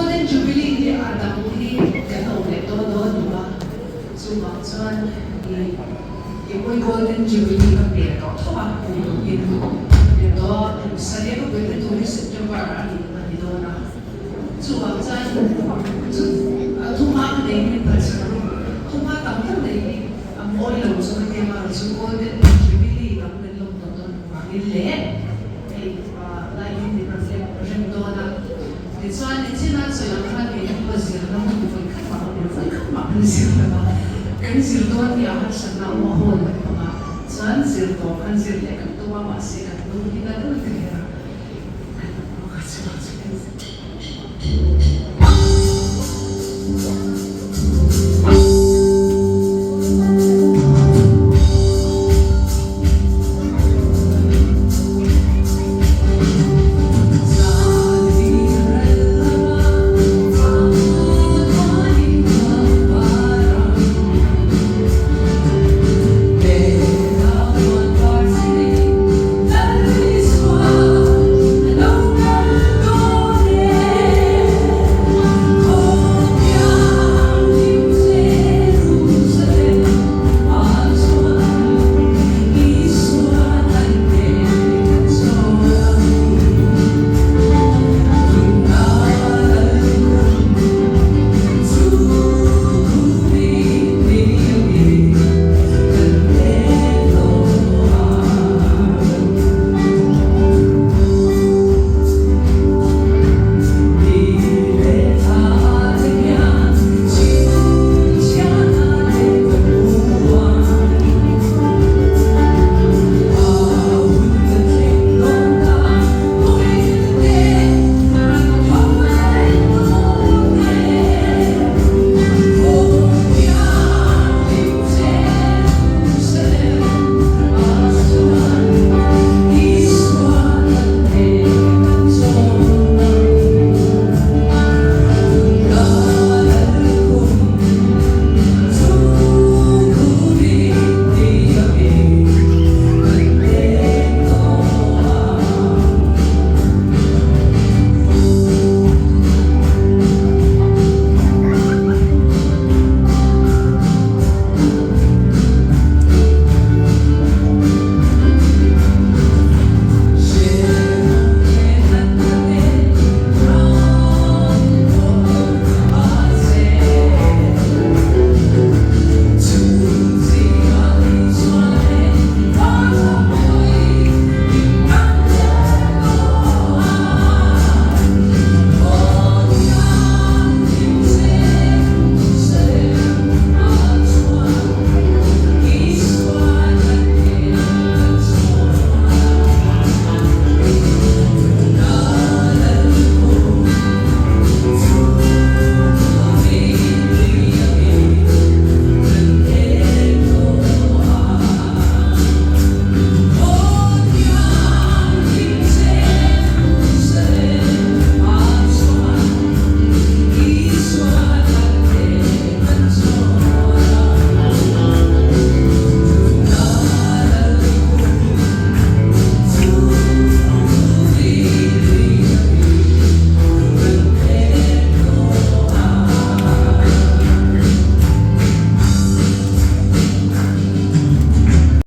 Golden Jubilee hi a dang hi kan awm leh dawn dawn lo a, chuvang chuan i i pawi Golden Jubilee ka pe tawh tho a, kum in pe tawh a, Saria ka pe tur hi September a ni a ni dawn a, chuvang chuan chu thuma ka nei hi min phalsak ru, thuma tam tak nei hi a mawi lo chu ka tia a, chu Golden Jubilee dang kan lawm tawh dawn avangin leh hei lai hi min rawn lem rem dawn a. Tichuan, nichin a sawi ang khan kei chu ka zirna hun vawi khat mah ka hmu lo, vawi khat mah kan zir lo a, kan zir dawn tih ah harsatna a awm a, hall kan hmang a, chuan zir tawh khan zir leh kan tum a, mahse kan lung hi la deuh in ka hria.